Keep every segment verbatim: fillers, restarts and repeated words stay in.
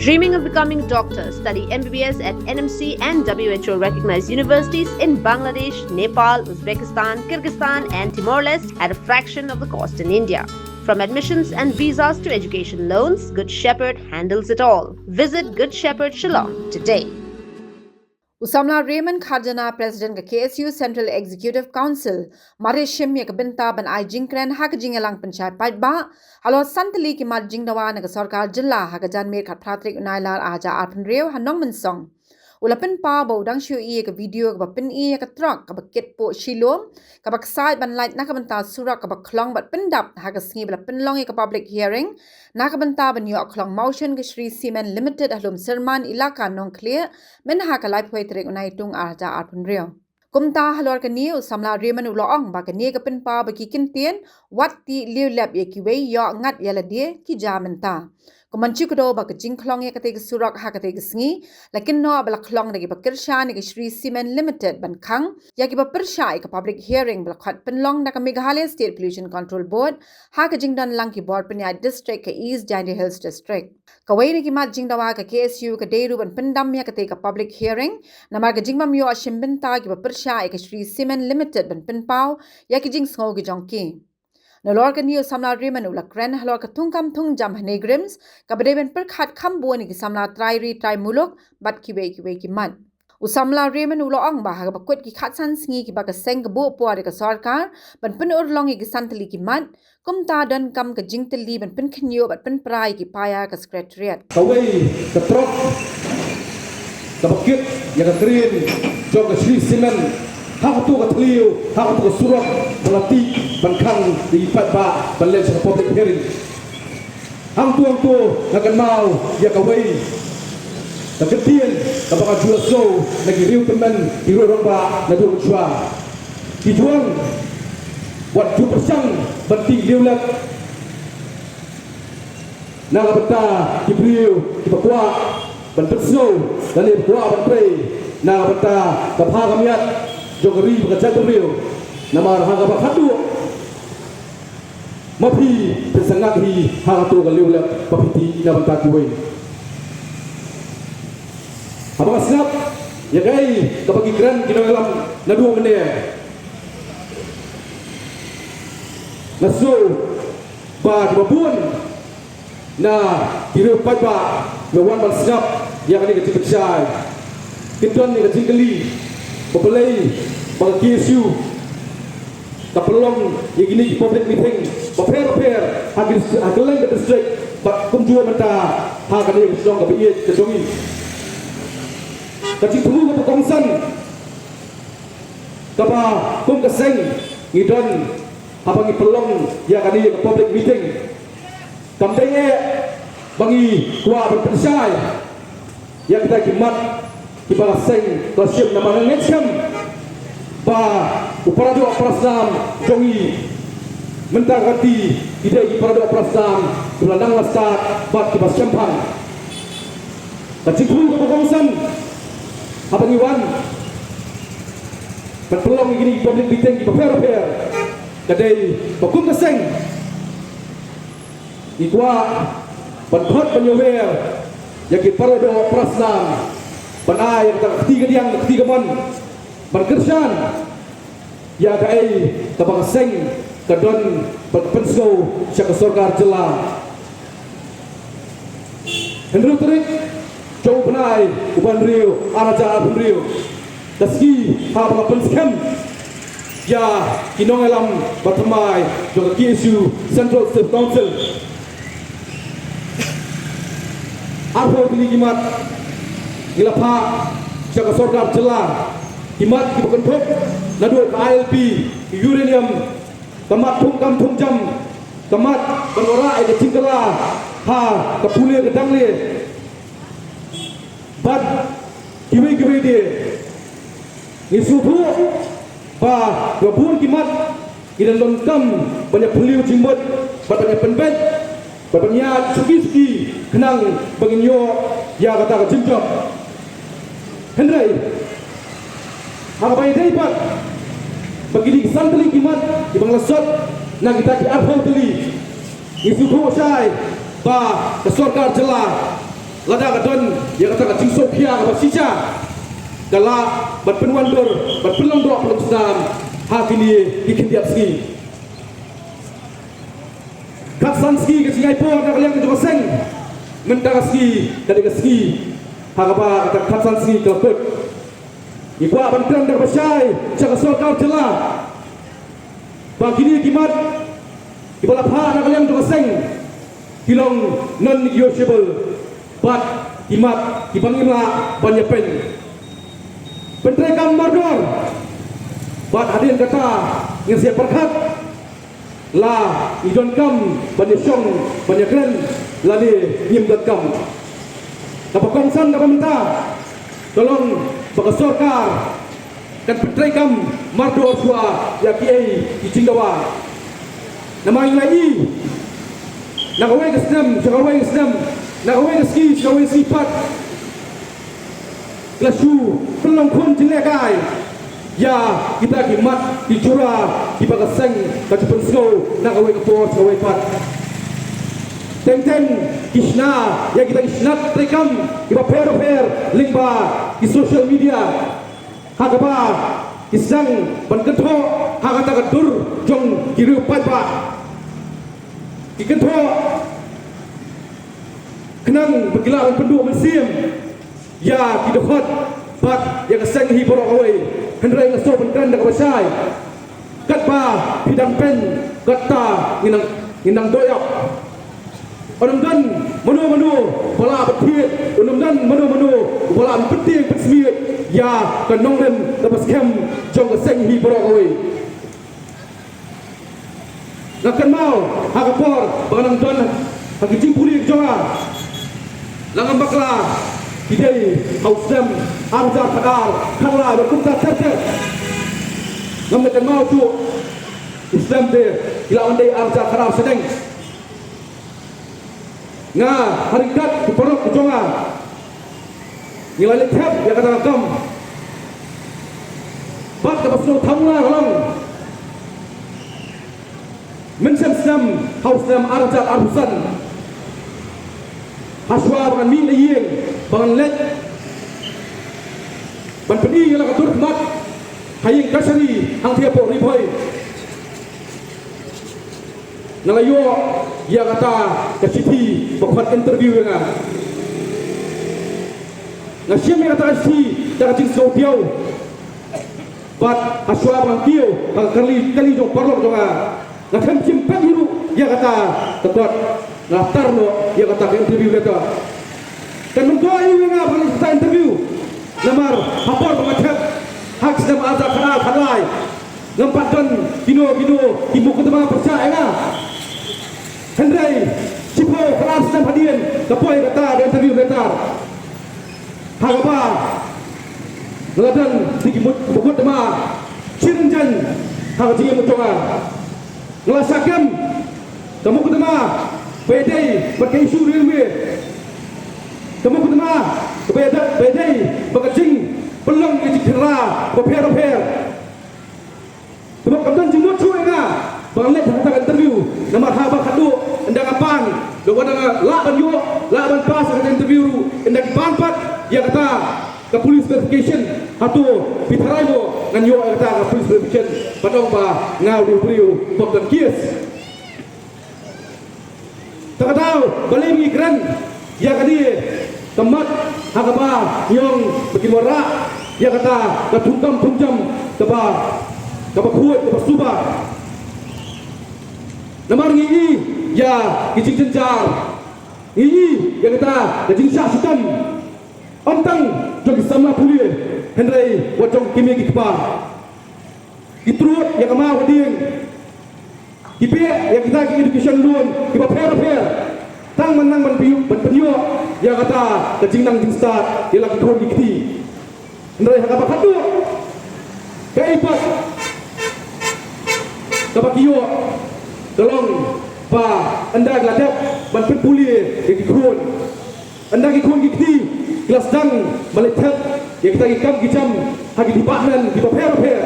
Dreaming of becoming a doctor? Study M B B S at N M C and W H O recognized universities in Bangladesh, Nepal, Uzbekistan, Kyrgyzstan, and Timor Leste at a fraction of the cost in India. From admissions and visas to education loans, Good Shepherd handles it all. Visit Good Shepherd Shillong today. U samla Raymond Kharjana, President ka K S U Central Executive Council, mar ïa shim ïa ka bynta ban ai jingkren ha ka jingïalang pynshai paidbah halor san tylli ki mat jingdawa na ka sorkar jylla ha ka janmiet khatphra tarik u Nailar arhajar arphew hynriew ha Nongmynsong. U la pynpaw ba u dang shu ïohi ïa ka video kaba pyni ïa ka trok kaba kit poh shilum kaba ksaid ban lait na ka bynta surok kaba khlong bad pyndap ha ka sngi ba la pynlong ïa ka public hearing na ka bynta ban ïoh khlong mawshun ka Shree Cement Limited ha Lumsyrman, Elaka Nongkhlieh, mynha ka laiphew tarik u Naitung arhajar arphew hynriew. Kumta halor kane, u samla Raymond u la ong ba kane ka pynpaw ba ki kyntien wat tih liewlep ïa kiwei, ïoh ngat ïa lade, ki jia mynta. Kumban shu kdew ba ka jingkhlong ïa katei ka surok ha katei ka sngi la kynnoh ba la khlong da kiba kyrshan ïa ka Shree Cement Limited ban khang ïa kiba pyrshah ïa ka public hearing ba la khot pynlong da ka Meghalaya State Pollution Control Board ha ka jingdon lang ki bor pynïaid district ka East Jaintia Hills District. Kawei na ki mat jingdawa ka K S U ka dei ruh ban pyndam ïa katei ka public hearing namar ka jingbym ïoh shim bynta kiba pyrshah ïa ka Shree Cement Limited ban pynpaw ïa ki jingsngew ki jong ki. Nalor kane, u samla Raymond u la kren halor ka thungkam thungjam ha NEIGRIHMS kaba dei ban pyrkhat kham bun ïa ki samla trai ri trai muluk bad kiwei kiwei ki mat. U samla Raymond u la ong ba ha kaba kut ki khatsan sngi kiba ka seng ka buh por ïa ka sorkar ban pynurlong ïa ki san tylli ki mat, kumta donkam ka jingtylli ban pynkhynñiuh bad pynpra ïa ki paia ka Secretariat. Kawei ka trok kaba kit ïa ka crane jong ka Shree Cement ha kato ka thliew, ha kato ka surok ba la tih ban khang ïa ki paidbah ban leit sha ka public hearing. Hangto hangto nga kynmaw ïa kawei ka kyntien kaba nga ju ïohsngew na ki riew tymmen, ki riew rangbah naduh mynshuwa. Ki ju ong, wat ju pyrshang ban tih liewlep na ka bynta ki briew kiba kwah ban pynsngew lane ba kwah ban trei na ka bynta ka bha ka miat jong ka ri bad ka jaitbynriew. Namar ha kaba khatduh ma phi phin sa ngat hi ha kato ka liewlep ba phi tih na bynta kiwei. Haba nga sngap ïa kaei kaba ki kren ki nongïalam naduh mynne, nga sngew ba kiba bun na ki riew paidbah kiba wan ban sngap ïa kane ka jingpynshai kin don ïa ka jingkylli ba balei ba ka K S U ka pynlong ïa kine ki public meeting bapher bapher ha ki, ha kylleng ka district bad kumjuh mynta ha kane ka shnong kaba ïeit ka jong ngi. Ka jingthmu kaba kongsan kaba kum ka seng ngi don haba ngi pynlong ïa kane ka public meeting, kam dei eh ba ngi kwah ban pynshai ïa kita ki mat kiba ka seng ka shim, namar nga ngeit skhem ba u para doh para snam jong ngi mynta ka ti ki dei ki para doh para snam kiba la nang la stad bad kiba shemphang. Ka jingthmu kaba kongsan haba ngi wan ban pynlong ïa kine ki public meeting kiba pher bapher ka dei ba kum ka seng ngi kwah ban khot ban ïawer ïa ki para doh para snam ban ai ïa kata ka kti kadiang ka kti kamon ban kyrshan ïa kaei kaba ka seng ka don ban pynsngew sha ka sorkar jylla. Hynriew tarik jong u bnai u ba hynriew arhajar arphew hynriew, ka sngi haba nga pynskhem ïa ki nongïalam ba thymmai jong ka K S U Central Staff Council. Arphew tylli ki mat ngi la phah sha ka sorkar jylla, ki mat kiba kynthup naduh ka I L P, ki uranium, ka mat thungkam thungjam, ka mat ban wanrah ïa ka jingkylla ha ka pule ka dangle bad kiwei kiwei de. Ngi sngewthuh ba kiba bun ki mat ki dang donkam ban ïa phylliew jingmut bad ban ïa pynbeit bad ban ïa shuki shuki khnang ba ngin ïoh ïa kata ka jingjop. Hynrei haba ïadei pat ba kine ki san tylli ki mat kiba nga la sot na kita ki arphew tylli, ngi sngewthuh shai ba ka sorkar jylla Lada ka don ïa kata ka jingsngewkhia kaba shisha, ka lah ban pynwandur, ban pynlong doh pynlong snam ha kine ki khyndiat sngi. Khatsan sngi ka jingai por na ka liang jong ka seng. Mynta ka sngi ka dei ka sngi ha kaba kata khatsan sngi ka la kut. Ngi kwah ban kren da kaba shai sha ka sorkar jylla ba kine ki mat kiba la phah na ka liang jong ka seng ki long non-negotiable bad ki mat kiba ngim lah ban ïapeiñ. Pyntreikam mardor bad hadien kata ngin sa ïa pyrkhat la ngi donkam ban ïashong ban ïakren lane ngim donkam. Kaba kongsan kaba mynta ka long ba ka sorkar kan pyntreikam mardor shuwa ïa kiei ki jingdawa. Namar ngi la ïohi na kawei ka snem sha kawei ka snem, na kawei ka sngi sha kawei ka sngi pat, la shu pynlong khun jinglehkai ïa kita ki mat ki jura kiba ka seng ka ju pynsngew na kawei ka por sha kawei pat. Teng teng ki shna ïa kita ki shna treikam kiba pher pher lyngba ki social media ha kaba ki sdang ban kynthoh ha kata ka dur jong ki riew paidbah. Ki kynthoh khnang ba ki lah ban pynduh mynsiem ïa ki dkhot bad ïa ka seng hi baroh kawei. Hynrei nga sngew ban kren da kaba shai, katba phi dang peiñ kata ngin nang, ngin nang doh ïap. Ym don mano mano ba lah ban thied, ym don mano mano ba lah ban pyntieng pynsmiej ïa ka nongrim kaba skhem jong ka seng hi baroh kawei. Nga kynmaw ha ka por ba nga dang don ha ka jingpule ka jong nga, la ngam bakla ki dei ha u snem ar hajar khatar khatlai bad kumta ter ter. Ngam da kynmaw tu u snem te ki la wan dei ar hajar khatar sdang. Nga ha ryngkat ki paralok ki jong nga ngi la leit thep ïa kata ka kam. Bad kaba sngewthuh nga ka long mynshem snem ha u snem ar hajar arphew san, ha shuwa ba ngan mih na ïing ba ngan leit ban pyni ïa la ka dur khmat ha ïing kashari hangtei hapoh Ri Bhoi. Nga la ïoh ïa kata ka shithi ba khot interview ïa nga. Nga shim ïa kata ka shithi da ka jingsngewdiaw. Bad ha shuwa ba nga kiew ha ka kali kali jong paralok jong nga, nga khlem shim pat hi ruh ïa kata ka kot. Nga tar noh ïa kata ka interview letter. Kan myntoi ïa nga ba ngan leit kata interview. Namar ha por ba nga thep ha ka snem ar hajar khatar khatlai, ngam pat don kino kino ki mukotduma pyrshah ïa nga. Hynrei shiphew khatar snem hadien ka poi kata ka interview letter ha kaba nga la don da ki mukotduma shi ryngkat ha ka jingim jong nga. Nga la shah kem ka mukotduma ba ïadei bad ka issue railway. Ka mukotduma ba ïadei, ba ïadei bad ka jingpynlong ïa ki jingkhynra bapher bapher. Te ba kam don jingmut shuh ïa nga ba ngan leit ha kata ka interview. Namar haba khadduh ynda nga pan, da ba nga lah ban ïoh, lah ban pass ha kata ka interview ruh, ynda ki pan pat ïa kata ka police verification, hato phi tharai mo ngan ïoh ïa kata ka police verification? Ba dang ba nga u dei u briew bym don case. Te ka daw ba lei ngi kren ïa kane ka mat ha kaba ngi ong ba ki wanrah ïa kata ka thungkam thungjam kaba, kaba khuid kaba suba. Namar ngi i ïa ki jingjynjar, ngi i ïa kata ka jingshah shitom, ym tang jong ki samla pule hynrei wat jong ki kmie ki kpa. Ki trud ïa ka maw ka dieng. Ki peit ïa kita ki education loan kiba pher pher tang ban nang ban pynïoh, ban pynïoh ïa kata ka jingnang jingstad ïa la ki khun ki kti. Hynrei ha kaba khadduh kaei pat kaba ki ïoh ka long ba ynda ki la dep ban pynpule ïa ki khun, ynda ki khun ki kti ki la sdang ban leit thep ïa kita ki kam ki jam ha ki department kiba pher pher.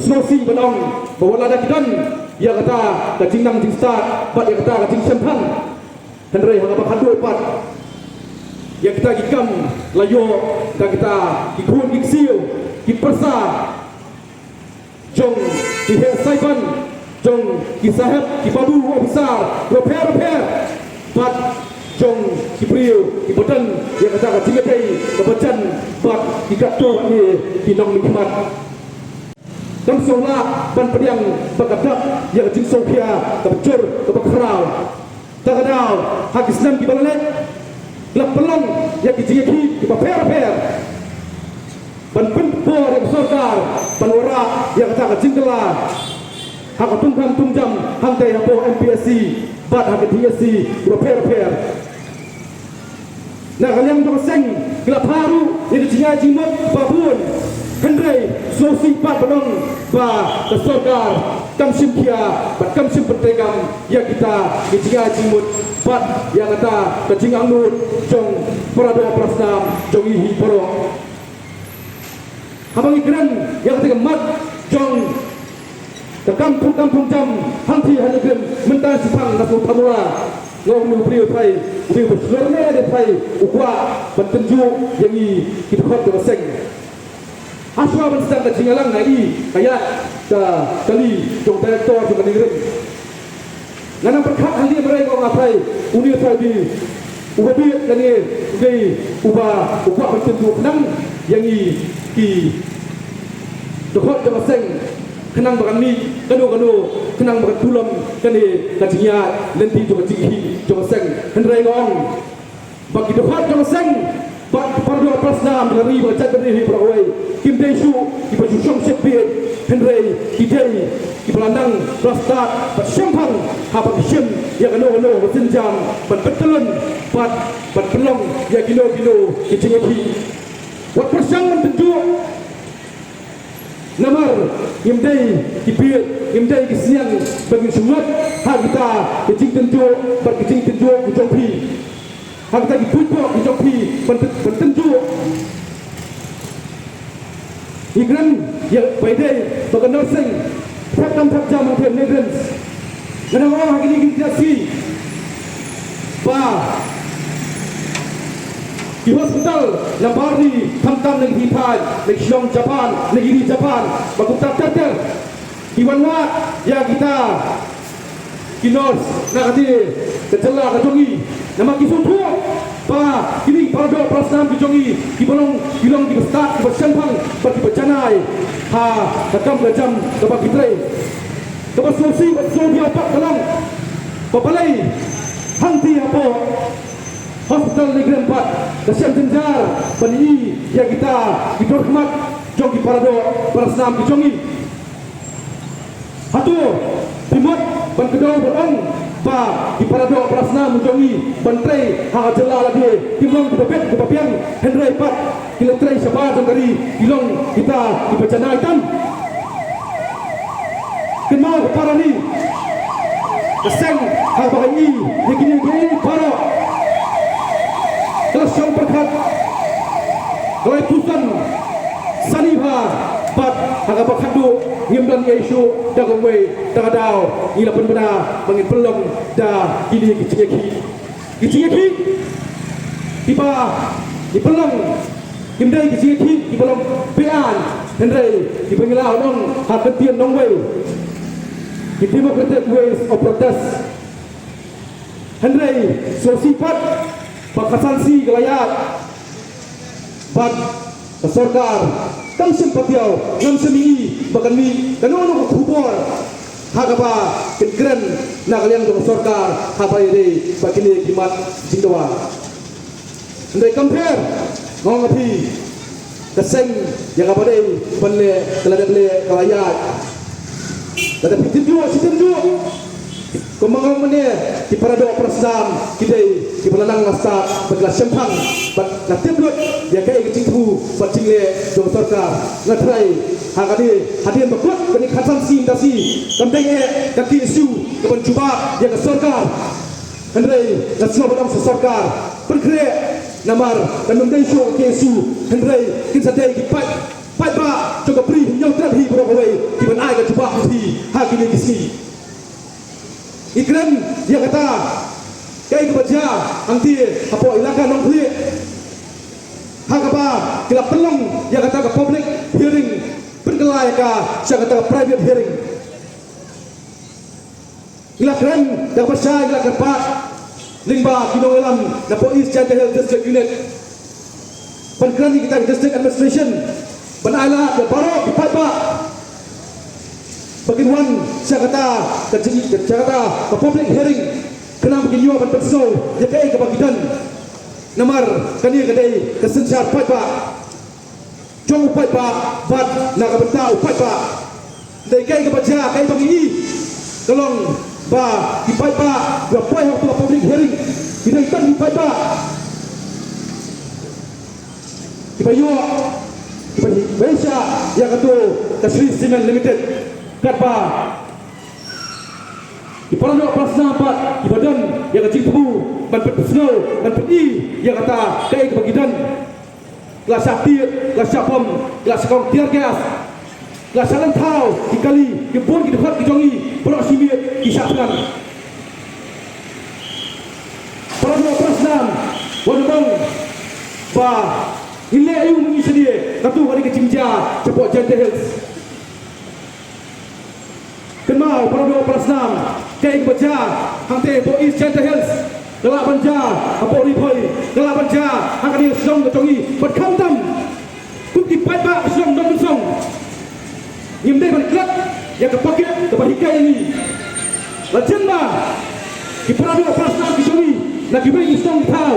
Sngewsih ban ong ba wat lada ki don ïa kata ka jingnang jingstad bad ïa kata ka jingshemphang, Hynrei ha kaba khatduh pat, ïa kita ki kam la ïoh da kita ki khun ki ksiew, ki pyrsa jong ki heh saipan, jong ki sahep, ki babu officer bapher bapher, bad jong ki briew kiba don ïa kata ka jingïadei kaba jan bad ki katto katne ki nongmihkhmat. Kam sngewlah ban pdiang ba ka dak ïa ka jingsngewkhia kaba jur kaba khraw. Ta ka daw, ha ki snem kiba la leit, la pynlong ïa ki jingïakhih kiba pher pher ban pynbor ïa ka sorkar ban wanrah ïa kata ka jingkylla ha ka tungkam tungjam hangtei hapoh M P S C bad ha ka D S C kiba pher pher. Na ka liang jong ka seng ki la phah ruh ïa ka jingïaid jingmut ba bun. Hynrei sngewsih pat ban ong ba ka sorkar kam shim khia bad kam shim pyntreikam ïa kita ki jingïaid jingmut bad ïa kata ka jingangnud jong para doh para snam jong ngi hi baroh. Haba ngi kren ïa kata ka mat jong ka kam pun kam pun jam hangtei ha Nongkrem mynta shaphang na Sngewthuh Mawla. Nga ong une u briew u phai, u briew ba shlur ne de phai, u kwah ban tynjuh ïa ngi ki dkhot jong ka seng. Hashwa ban sdang ka jingïalang nga ïohi ka ïaid ka kali jong director jong ka Nongkrem. Nga nang pyrkhat hangne marwei, nga ong aphai, une phai u dei uba bieit lane u dei uba u kwah ban tynjuh khnang ïa ngi ki dkhot jong ka seng, khnang ba kan mih kano kano, khnang ba kan tulom kane ka jingïaid lynti jong ka jingkhih jong ka seng. Hynrei nga ong ba ki dkhot jong ka seng bad ki para doh para snam jong ka ri bad ka jaitbynriew hi baroh kawei kim dei shuh kiba ju shong shit bieit, hynrei ki dei kiba la nang, ba la stad bad shemphang haba ki shim ïa kano kano ka sienjam ban pyntyllun bad ban pynlong ïa kino kino ki jingïakhih. Wat pyrshang ban tynjuh. Namar ngim dei ki bieit, ngim dei ki sniang ba ngin shu ngat ha kita ki jingtynjuh bad ki jingtynjuh ki jong phi, ha kita ki puitbok ki jong phi ban tyn-, ban tynjuh. Ngi kren ïa ba ïadei bad ka nursing, thep tam thep jam hangtei ha Nongkrem. Nga dang ong ha kine ki jingïaid sngi ba ki hospital na Barni, khamtam na ki thaiñ, na ki shnong Japan, na ki ri Japan, ba kumta ter ter ki wan wad ïa kita ki nurse na kane ka jylla ka jong ngi. Namar ki sngewthuh ba kine ki para doh para snam ki jong ngi kiba long, ki long kiba stad, kiba shemphang bad kiba janai ha ka kam ka jam kaba ki trei. Kaba sngewsih bad sngewdiaw pat ka long ba balei hangtei hapoh hospital Nongkrem pat ka shem jynjar ban ïohi ïa kita ki dur khmat jong ki para doh para snam ki jong ngi. Hato phi mut ban kdew ban ong ba ki para doh para snam jong ngi ban trei ha ka jylla lade kim long kiba bit kiba biang, hynrei pat ki la trei shabar jong ka ri ki long kita kiba janai tam? Kynmaw ko para ri, ka seng ha kaba ka ïohi ïa kine kiei baroh ka la shong pyrkhat, ka la ïa puson sani bha, bad ha kaba khatduh ngim don ei shuh da kawei. Ta ka daw ngi la pynbna ba ngin pynlong da kine ki jingïakhih. Ki jingïakhih kiba ngi pynlong kim dei ki jingïakhih kiba long beaiñ, hynrei kiba ngi lah ban ong ha ka ktien nongwei ki democratic ways of protest. Hynrei sngewsih pat ba ka san sngi ka la ïaid bad ka sorkar kam shym patiaw, ngam shym ïohi ba kan mih kano kano ka khubor ha kaba kin kren na ka liang jong ka sorkar ha ba ïadei bad kine ki mat jingdawa. Hynrei kam pher, nga ong ïa phi, ka seng ïa kaba dei ban leh ka la dep leh, ka la ïaid. Lada phi tynjuh shi tynjuh, kumba nga ong mynne, ki para doh para snam ki dei kiba la nang la stad bad la shemphang bad la tip lut ïa kaei ka jingthmu bad jingleh jong ka sorkar. Nga tharai ha kane, hadien ba kut kane ka khatsan sngi, khatsan sngi, kam dei eh ka K S U kaban jubab ïa ka sorkar. Hynrei nga sngew ba dang sha sorkar pynkhreh, namar kan ym dei shuh ka K S U, hynrei kin sa dei ki paid, paidbah jong ka Bri Hynñiewtrep hi baroh kawei kiban ai ka jubab hi ha kine ki sngi. Ngi kren ïa kata Kaei kaba jia hangtei hapoh Elaka Nongkhlieh, ha kaba ki la pynlong ïa kata ka public hearing, pynkylla ïa ka sha kata ka private hearing. Ngi la kren da kaba shai, ngi la kyrpad lyngba ki nongïalam na East Jaintia Hills District Unit ban kren ïa kita ki district administration ban ai lad ïa baroh ki paidbah ba kin wan sha kata ka jing, sha kata ka public hearing, khnang ba kin ïoh ban pynsngew ïa kaei kaba ki don. Namar kane ka dei ka synshar paidbah jong u paidbah bad na ka bynta u paidbah. Dei kaei kaba jia, kaei ba ngi i ka long ba ki paidbah ba poi ha ka public hearing ki dei tang ki paidbah kiba ïoh, kiba ïoh ïa katu ka Shree Cement Limited. Katba ki para doh para snam pat kiba don ïa ka jingthmu ban pynsngew, ban pyni ïa kata kaei kaba ki don. La shah tied, la shah bom, la shah kong tear gas, la shah lynthaw ki kali, ki bun ki dkhot ki jong ngi, baroh shi miet ki shah thngan. Para doh para snam, wat ong ba ngin leh aïu ma ngi shane, katu ka dei ka jingjia shapoh Jaintia Hills. Kynmaw para doh para snam, kaei kaba jia hangtei hapoh East Jaintia Hills ka lah ban jia hapoh Ri Bhoi, ka lah ban jia ha kane ka shnong ka jong ngi bad khamtam kum ki paidbah shnong Nongmynsong. Ngim dei ban klet ïa ka paket kaba hikai ïa ngi. La jin ba ki para doh para snam ki jong ngi na kiwei ki shnong ki thaw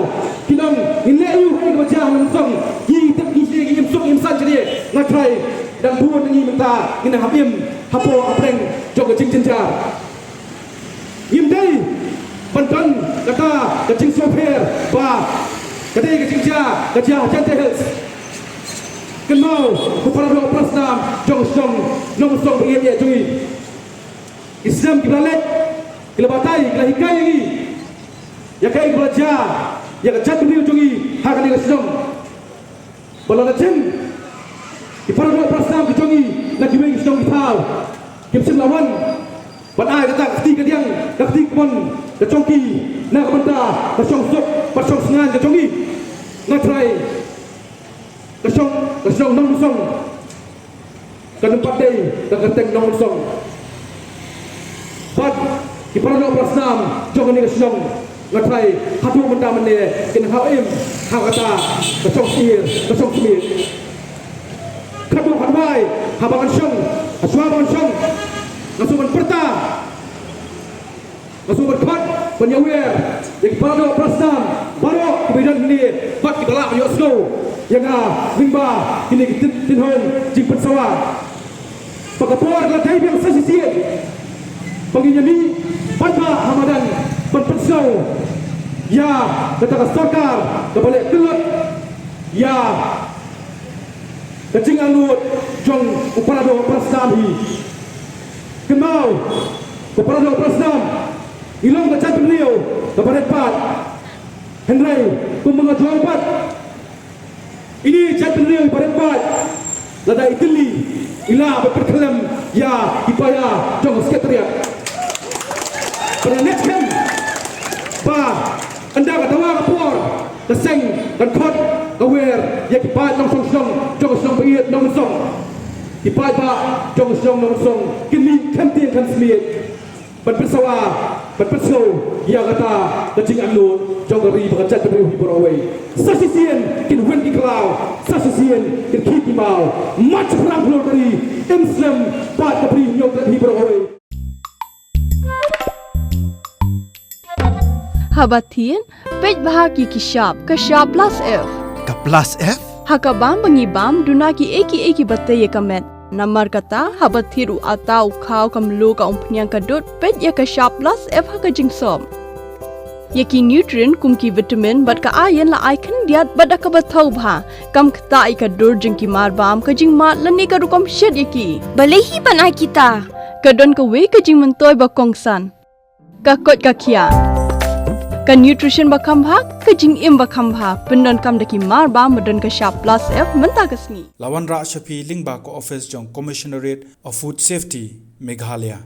kin ong ngin leh aïu ha kaba jia ha Nongmynsong, ngi tip ngi sngewthuh, ngim suk ngim san shane. Nga trai, dang bun na ngi mynta ngi nang hap im hapoh hapdeng jong ka jingjynjar. Ngim dei ban don kata ka jingsngewpher ba ka dei ka jingjia ka jia ha Jaintia Hills. Kynmaw ko para doh para snam jong shnong Nongmynsong ba ïeit jong ngi. Ki snem kiba la leit ki la batai, ki la hikai ïa ngi ïa kaei kaba la jia ïa ka jaitbynriew jong ngi ha kane ka shnong. Ba la jin ki para doh para snam ki jong ngi na kiwei ki shnong ki thaw kim shym la wan ban ai kata ka kti kadiang, ka kti kamon ka jong ki na ka bynta ka shongsuk bad shongsngain ka jong ngi. Nga trai, ka shong, ka shnong Nongmynsong kan ym pat dei ka kyrteng Nongmynsong. Bad ki para doh para snam jong kane ka shnong, nga trai, haduh mynta mynne kin hap im ha kata ka shongsyier ka shongsmiej. Khatduh khatwai haba ngan shong, hashwa ba ngan shong, nga shu ban pyrta, nga shu ban khot ban ïawer ïa ki para doh para snam baroh kiba don hangne bad kiba lah ban ïohsngew ïa nga lyngba kine ki tyn, tynhun jingpynsawa. Ba ka por ka la dei biang sa shisien ba ngin ïa mih paidbah ha madan ban pynsngew ïa kata ka sorkar kaba leh kyllut ïa ka jingangnud jong u para doh para snam hi. Kynmaw ko para doh para snam, ngi long ka jaitbynriew kaba rit paid. Hynrei kumba nga ong pat, ine i jaitbynriew iba rit paid, lada i tylli i lah ban pynkhyllem ïa ki paia jong ka Secretariat. Bad nga ngeit skhem ba ynda ka dawa ka por, ka seng kan khot ka wer ïa ki paid nongshong shnong jong ka shnong ba ïeit Nongmynsong. Ki paidbah jong ka shnong Nongmynsong kin mih khlem tieng khlem smiej ban pynsawa, ban pynsngew ïa kata ka jingangnud jong ka ri bad ka jaitbynriew hi baroh kawei. Sa shisien kin weng ki khlaw, sa shisien kin khih ki maw. Mat shaphrang khlur ka ri, im slem pat ka bri hynñiew tret hi baroh kawei. Haba thied, peit bha ïa ki shap, ka shap plus F. Ka plus F? Ha ka bam ba ngi bam, duna kiei kiei kiba tei ïa ka met. Namar kata, haba thied u atta, u khaw, ka mluh, ka umphniang, ka dud, peit ïa ka shap plus F ha ka jingsop. Ïa ki nutrient kum ki vitamin bad ka iron la ai khyndiat bad da kaba thaw bha. Kam ktah ïa ka dur jong ki mar bam, ka jingmad lane ka rukom shet ïa ki. Balei hi ban ai kita? Ka don kawei ka jingmyntoi ba kongsan. Ka koit ka khiah. Ka nutrition ba kham bha, ka jingim ba kham bha, pyndonkam da ki mar bam ba don ka shap plus F mynta ka sngi. La wanrah sha phi lyngba ka office jong Commissionerate of Food Safety, Meghalaya.